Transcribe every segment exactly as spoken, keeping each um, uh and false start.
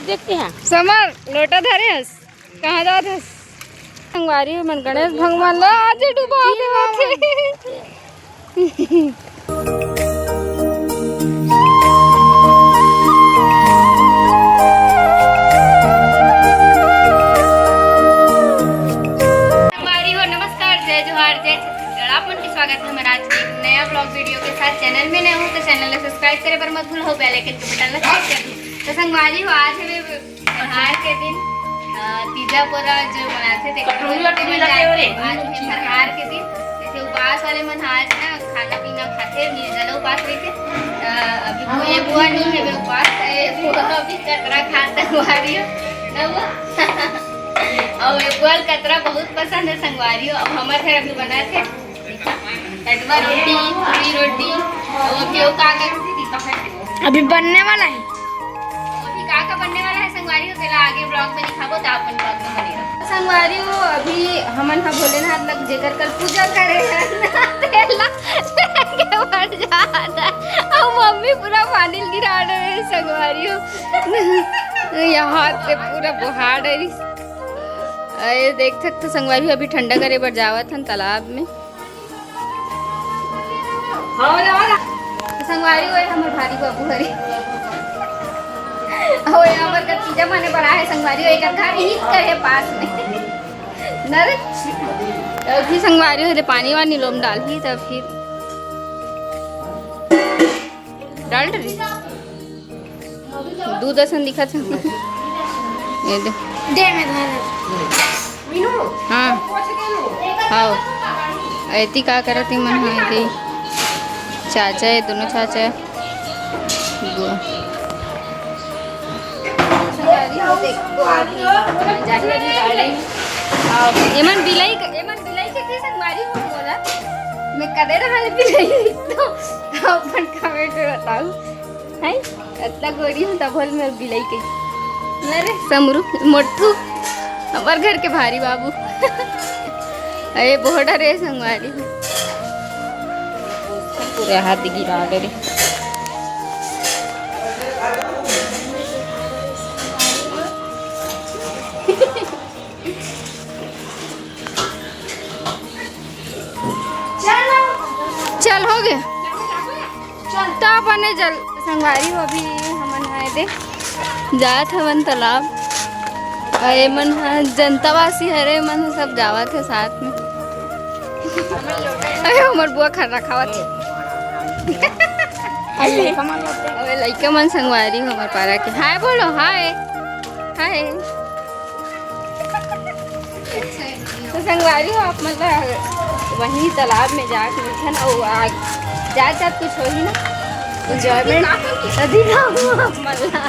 देखते हैं। समर, लोटा धरे हस, कहाँ जात हस? संगवारी हो मन गणेश भगवान ला आज डुबा देवत हे। संगवारी हो, नमस्कार, जय जोहार, जय छत्तीसगढ़। आप मन के स्वागत हे हमर आज के एक नया vlog video के साथ। Channel में नए हो तो channel ला subscribe करे बर मत भूलहू, bell icon के button ला click कर दो। तो संगवारी हो, आज हवे फरहार के दिन, अ, तीजा पोरा जो मनाथे, तेकर कटोरी वटोरी मन लगे जाथे। हो रे। आज हे फरहार के दिन, जैसे उपास वाले मन आज ना खाना पीना खाथे, निर्जला उपास रहिथे। अ, अभी वो ये बुआ नहीं है, वे उपास है, बुआ अभी कतरा खात संगवारी हो, ना वो। और ये बुआ ल कतरा बहुत पसंद है संगवारी हो। अब हमर घर अभी बनाथे। कटवा रोटी, पूरी रोटी, और अभी वो का का अभी बनने वाला है। अभी का का बनने वाला है संगवारी हो, तेला आगे vlog में दिखाबो, तो आप मन vlog में बने रहो। संगवारी हो, अभी हमन ह भोलेनाथ लग जेकर कल पूजा करे हन, तेला लेके बढ़ जात हे। और मम्मी पूरा पानी गिरा रहे हैं संगवारी हो। यहाँ से पूरा बहा डरी। अरे देख सकते संगवारी हो, अभी ठंडा करे बर जावत हन तालाब में। तो संगवारी हो, ये हमर भारी बाबू हरे। अउ ये हमर कतीजा मने बड़ा है संगवारी हो, एकर घर ही करे पास में। न रे? तो फिर संगवारी हो, ये पानी वानी लोम डालही, तब फिर डाल डरी। दूध असन दिखत हे। ये दे। दे मैं धर। हाँ। हाँ। एती का करत हे मन, हाँ, एती। चाचा हे, दोनों चाचा हे। बुआ। एमन बिलाई क-, एमन बिलाई के कइसन मारी हो बोला? मैं कदे रहल बिलाई तो अपन comment में बताऊ। हैं? अतला गोरी हूँ तभो ले मैं बिलाई के। अरे समरू, मोटू, हमर घर के भारी बाबू। अरे बोहड़ा रे संगवारी। पूरे हाथ गिरा डरे। चल, हो गया। त बने जल संगवारी हो, अभी हमन ह एदे जात हवन तालाब। अउ एमन ह जनतावासी हरे, एमन ह सब जावत हे साथ में। अरे हमर बुआ खर्रा खावत हे। अरे लइका मन संगवारी हो हमर पारा के। हाय बोलो, हाय। हाय। तो संगवारी हो, आप मन ला वहीं तालाब में जाके मिलथन अउ आ-, जात जात कुछ होही ना, enjoyment तभी ना हो आप मन ला।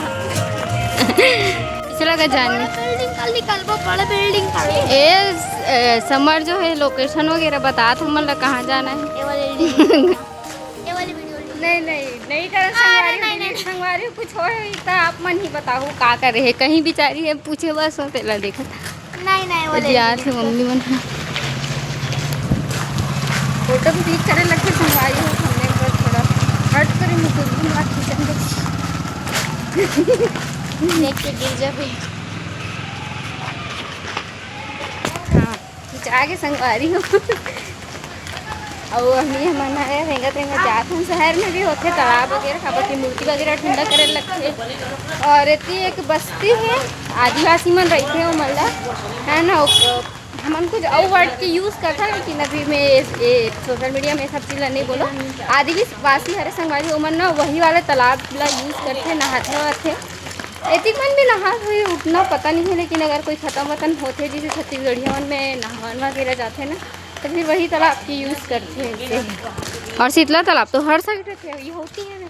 चला का जानी। बड़ा building काल निकालबो, बड़ा building काल। ए, ए, समर जो है, location वगैरह बता, हमन ला कहाँ जाना है। ये वाले building। ये वाली video नहीं, नहीं, नहीं करन अरे, संगवारी, नहीं, नहीं। संगवारी कुछ होही त आप मन ही बताहू का करे हे, कहीं बिचारी हे पूछे बस हो तेला देखत। नहीं, नहीं, वो ले जात हे लीजिए। मम्मी मन ह। फोटो भी click करे लगथे संगवारी हो, हमने बस थोड़ा हट करे, मैं कुछ भी बात खींचन दे। देख के गिर जाबे। हाँ। खिंचा के संगवारी हो। अउ अभी हमन ह रेंगत रेंगत जात हन। शहर में भी होथे तालाब वगैरह, काबर कि मूर्ति वगैरह ठंडा करे लगथे। अउ एती एक बस्ती हे, आदिवासी मन रहिथे ओमन ला, है ना? ओ-, हमन कुछ अउ word के use करथन, लेकिन अभी मैं ये, ये social media में ये सब चीज ला नहीं बोलो। आदिवासी हरे संगवारी, ओमन ना वही वाला तालाब ला use करथे, नहाथे वहाथे। एतिक मन भी नहात होही, उतना पता नहीं है, लेकिन अगर कोई खतम वतन होथे, जैसे छत्तीसगढ़िया मन में नहावन वगैरह जाथे ना, तो फिर वही तालाब के use करथे ऐसे। और शीतला तालाब तो हर side रथे, ये होती है ना।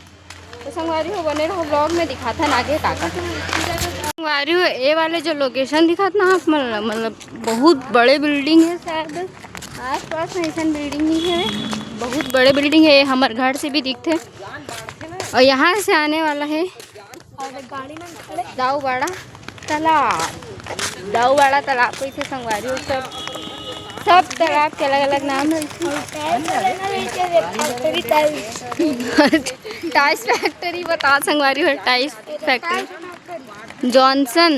तो संगवारी हो, बने रहो vlog में, दिखाथन आगे का का। संगवारी हो, ये वाले जो location दिखात ना आप मन ला, मतलब बहुत बड़े building है शायद, आसपास में ऐसन building नहीं है, बहुत बड़े building है, ये हमर घर से भी दिखथे। और यहाँ से आने वाला है दाऊ बड़ा तालाब, दाऊ बड़ा तालाब कइसे संगवारी हो, सब, सब तालाब के अलग-अलग नाम है। Tiles factory बता संगवारी हो, tiles factory। Johnson,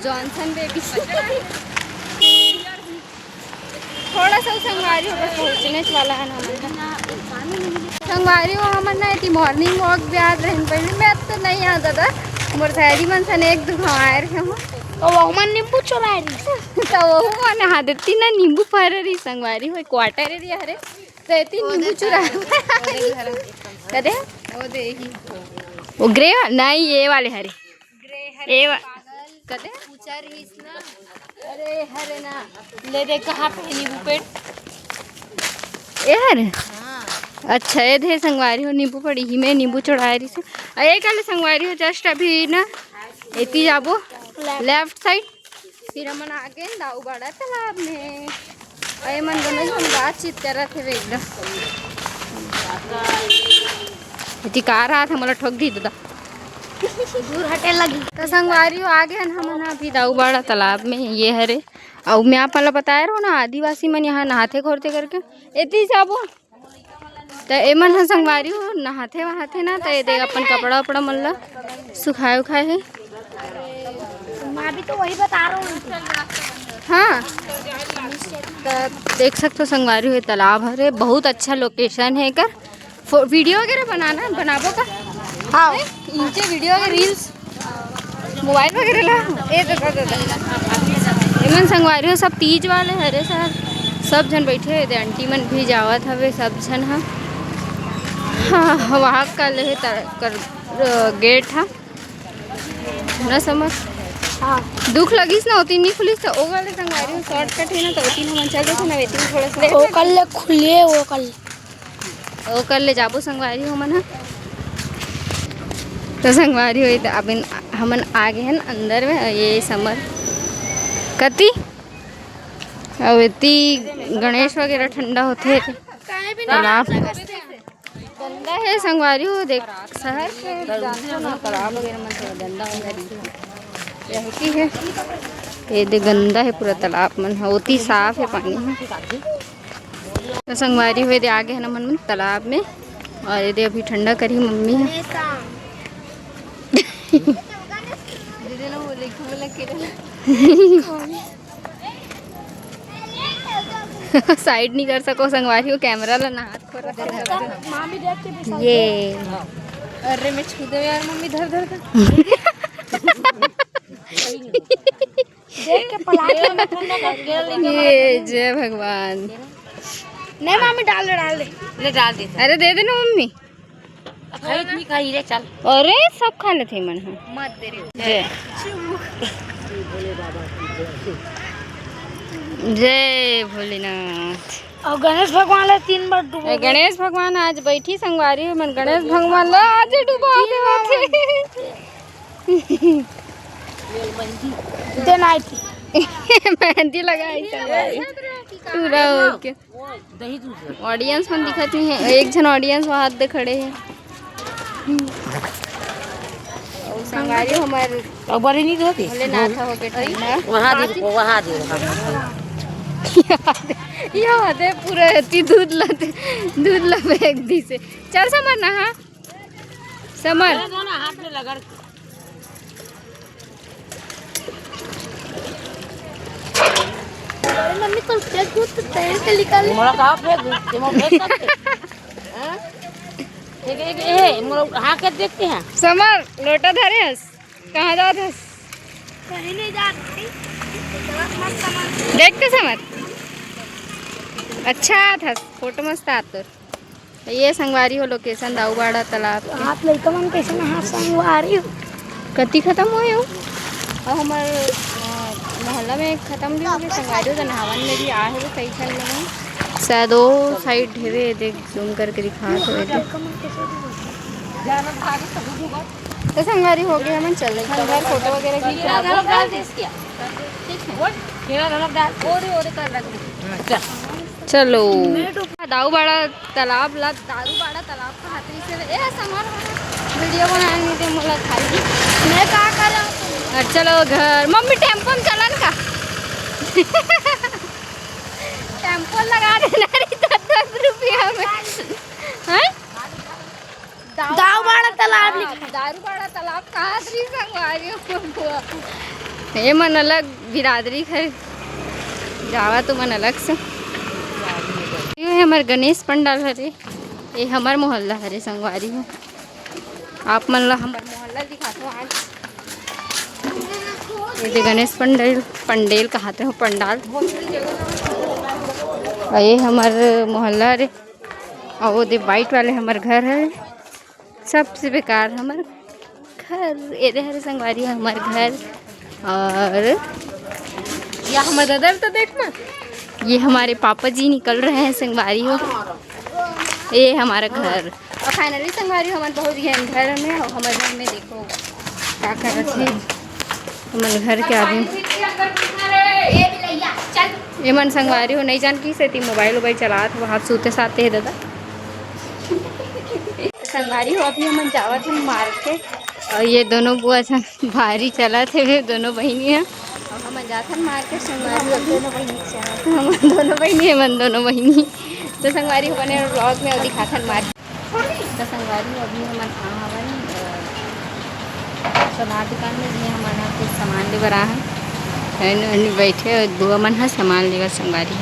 Johnson baby. थोड़ा सा संगवारी हो, बस पहुँचने वाला है ना। संगवारी हो, हमन ना एती मॉर्निंग वॉक भी आत रहन पहले। मैं तो नहीं आता था, मोर सहेली मन सन एक दू घाव आए रहे हो। तो वो मन नींबू चुराए रही। तो वो मन नहा देती ना, नींबू फर रही संगवारी हो, क्वार्टर एरिया हरे। तो एती नींबू चुरा। कदे? वो ग्रे वा-, नहीं, ये वाले हरे। ये वा-, कदे? अरे हरे ना, ले दे, कहाँ पे है नींबू पेड़? ए हरे? हाँ। अच्छा, ये दे संगवारी हो, नींबू पड़ी ही में नींबू चढ़ाए रही से। अरे, एक वाले संगवारी हो, जस्ट अभी ना एती जाबो लेफ्ट साइड, फिर हमन आगे दाऊ बड़ा तालाब में। अरे मन दोनों झन बातचीत करत हेवे एकदम। एती कार आत हे, मोला ठोक दी दादा। दूर हटे लगी। तो संगवारी हो, आगे हन हमन अभी दाऊ बड़ा तालाब में, ये हरे। अउ मैं आप ला बताए रहो ना, आदिवासी मन यहाँ नहाथे खोरथे करके। एती जाबो। त एमन ह संगवारी हो, नहाथे वहाथे ना, त ये दे अपन कपड़ा उपड़ा मन ला सुखाए उखाए हे। मैं भी तो वही बता रहा हूँ। हाँ, त देख सकते हो संगवारी हो, ये तालाब हरे, बहुत अच्छा लोकेशन है एकर। फो-, वीडियो वगैरह बनाना, बनाबो का? हाँ। हैं? इनके वीडियो के रील्स मोबाइल वगैरह ला। ए दादा, दादा। एमन संगवारी हो, सब तीज वाले हरे सर, सब झन बैठे हे, दे आंटी मन भी जावत हवे, सब झन ह। हाँ, वहाँ का ले हे तर-, कर, अ, गेट ह। ना समझ। हाँ। दुख लगिस ना, ओती नहीं खुलिस, तो ओ वाले संगवारी हो, शॉर्टकट है ना, तो ओती हमन चल देथे ना, वेती थोड़ा सा लेट ओ कर ले खुलिए, वो कर ले। ओकर ले जाबो संगवारी हो मन ह। तो संगवारी हो, त अब इन-, हमन आ गे हन अंदर में। ये समर कति, अउ एती गणेश वगैरह ठंडा होथे। तालाब गंदा है संगवारी हो, देख शहर के जानथो ना, तालाब वगैरह मन थोड़ा गंदा वंदा रहिथे। ये होती है, ये दे गंदा है पूरा तालाब मन ह, ओती साफ है पानी ह। तो संगवारी हो, ये दे आगे है ना मन तालाब में, और ये दे अभी ठंडा करी मम्मी है। साइड नहीं कर सको संगवारी हो, कैमरा ला ना हाथ खोरा। ये अरे मैं छू दे यार मम्मी, धर धर धर। देख के पलाट ले, मैं ठंडा कर गेल लेके ये जय भगवान। नहीं मामी, डाल दे, डाल दे। ले डाल दे। अरे दे दे ना मम्मी। खाई इतनी खाई रे, चल। अरे सब खा लेथे मन ह। मत दे रे। जय। जय भोलेनाथ। और गणेश भगवान ला तीन बार डुबो। ए, गणेश भगवान आज बैठी संगवारी हो मन, गणेश भगवान ला आज डुबा देवत हे। दे नाइटी। मेहंदी लगाई संगवारी। पूरा हो के। ऑडियंस मन दिखत नहीं है, एक झन ऑडियंस वहाँ दे खड़े है। और संगवारी हमारे और बड़ी नहीं होती। भोलेनाथ हो के ठंडा। वहाँ दे, वहाँ दे, वहाँ। ये दे पूरा एती दूध ला, दूध ला फेंक दी से। चल समर नहा। समर। अरे ना, ना, हाथ में रगड़। अरे मम्मी, कल फेंक दूँ तो तैर के निकाल। मोला कहाँ फेंक दूँ? ते मोला फेंक सकते? हाँ? एक, एक, ए, मोला उठा के देखते हैं। समर, लोटा धरे हस? कहाँ जात हस? कहीं नहीं जात भाई। मस्त सामान। देख तो समर। अच्छा आत हस, फोटो मस्त आत तोर। ये संगवारी हो लोकेशन दाऊबाड़ा तालाब के। आप लइका मन कैसे नहा संगवारी हो? कति खत्म होए हो? और हमार, अ, मोहल्ला में खत्म भी हो गए संगवारी हो, तो नहावन में भी आ है वो कई झन मन। शायद वो साइड ढेवे, देख जूम करके दिखा तो है। तो संगवारी हो गए, हमन चल रहे हैं घर, फोटो वगैरह खींच रहे हैं। ठीक है। चलो। दाऊबाड़ा तालाब ला, दाऊबाड़ा तालाब का हाथ से ए समर वीडियो बनाने दे मोला खाली। मैं का करा? अच्छा, चलो घर। मम्मी टेम्पो में चलन का? टेम्पो लगा देना रही तो दस रुपया में। हैं? दाऊ बाड़ा तालाब लिखा। दारू बाड़ा तालाब कहाँ रही संगवारी हो? ये मन अलग बिरादरी घर जावा तो मन अलग से। ये हमर गणेश पंडाल हरे, ये हमर मोहल्ला हरे संगवारी हो। आप मन ला हमर मोहल्ला दिखाथो आज। ये दे गणेश पंडाल, पंडाल कहाते हो पंडाल। और ये हमर मोहल्ला हरे, और वो दे व्हाइट वाले हमर घर है। सबसे बेकार हमर घर, ये दे हरे संगवारी हो हमर घर। और या हमर दादा तो देख ना, ये हमारे पापा जी निकल रहे हैं संगवारी हो। ये हमारा घर। और finally संगवारी हो, हमन पहुंच गए हैं घर में। और हमर घर में देखो क्या करत है हमर घर के आदमी। ये मन संगवारी हो, नहीं जान की सेती मोबाइल वोबाइल चलात हो, हाथ सूते साते है दादा। संगवारी हो, अभी हमन जावत हन मार्केट। और ये दोनों बुआ झन भारी चलत हे, वे दोनों बहिनी ह। और हमन जात हन मार्केट संगवारी हो। दोनों बहिनी चलत। हमन दोनों बहिनी, हमन दोनों बहिनी। तो संगवारी हो, बने रहो vlog में, और दिखात हन मार्केट। तो संगवारी हो, अभी हमन आ हवन, अ, सोनार दुकान में, जिहां हमन ह कुछ सामान ले बर आ हन। एन, एन बैठे बुआ मन ह सामान लेवत संगवारी हो।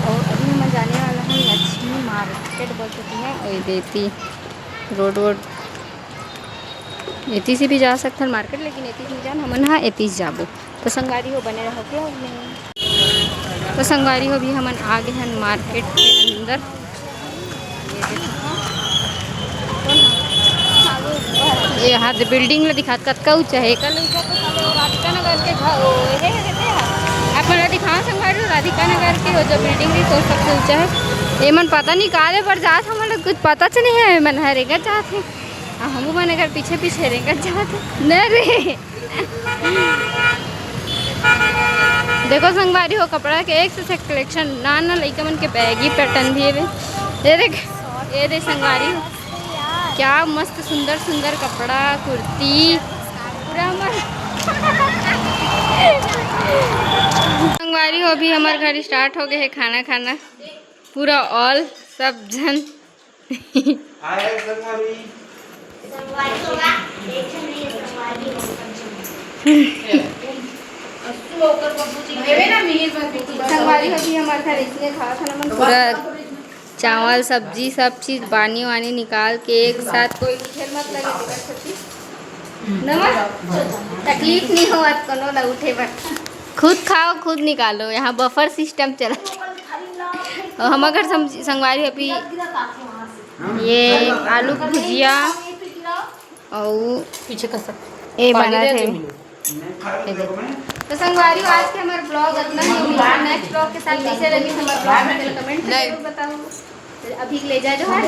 और अभी हमन जाने वाला हन लक्ष्मी मार्केट बोल सकते हैं, और ये देती रोड वोड एती से भी जा सकथन मार्केट, लेकिन एती से जान हमन हा एती से जाबो। तो संगवारी हो बने रहो vlog में। तो संगवारी हो भी हमन आ गए हन मार्केट के अंदर। ये हा building ला दिखात कतका ऊंचा है। एकर ले ऊंचा तो साले वो राधिका नगर के घर, ओ, हे, हे, हे, हे। आप मन ला दिखाओ संगवारी हो, राधिका नगर के वो जो building रही तो सबसे ऊंचा है। ये मन पता नहीं काले पर जात, हमन ला कुछ पता च नहीं है, मन हर एकर जात है। आ, हमू मन एकर पीछे पीछे रेंगत जात हन। न रे। देखो संगवारी हो, कपड़ा के एक से एक collection, नान नान लइका मन के baggy pattern भी हेवे। ये देख, ये दे संगवारी हो, क्या मस्त सुंदर सुंदर कपड़ा, कुर्ती, पूरा मन। संगवारी हो, अभी हमर घर start हो गए है खाना खाना, पूरा all सब झन। आया संगवारी। संगवारी हो भी हमारे घर इसने खावा था ना, पूरा चावल, सब्जी, सब चीज, पानी वानी निकाल के एक साथ। कोई उठे मत लगे, देखत होती। नमक तकलीफ नहीं हो आज कोनो ला उठे बर। खुद खाओ, खुद निकालो, यहाँ buffer system चला। और हम अगर सम-, संगवारी अभी ये आलू की भुजिया और पीछे का सब ये पानी बना दे थे। दे मिनट। ये दे। तो संगवारी हो, आज के हमारे vlog इतना ही। मिलते हैं next vlog के साथ। कैसे लगी हमारे vlog में, comment करके जरूर बताओ। अभी ले जा जो है।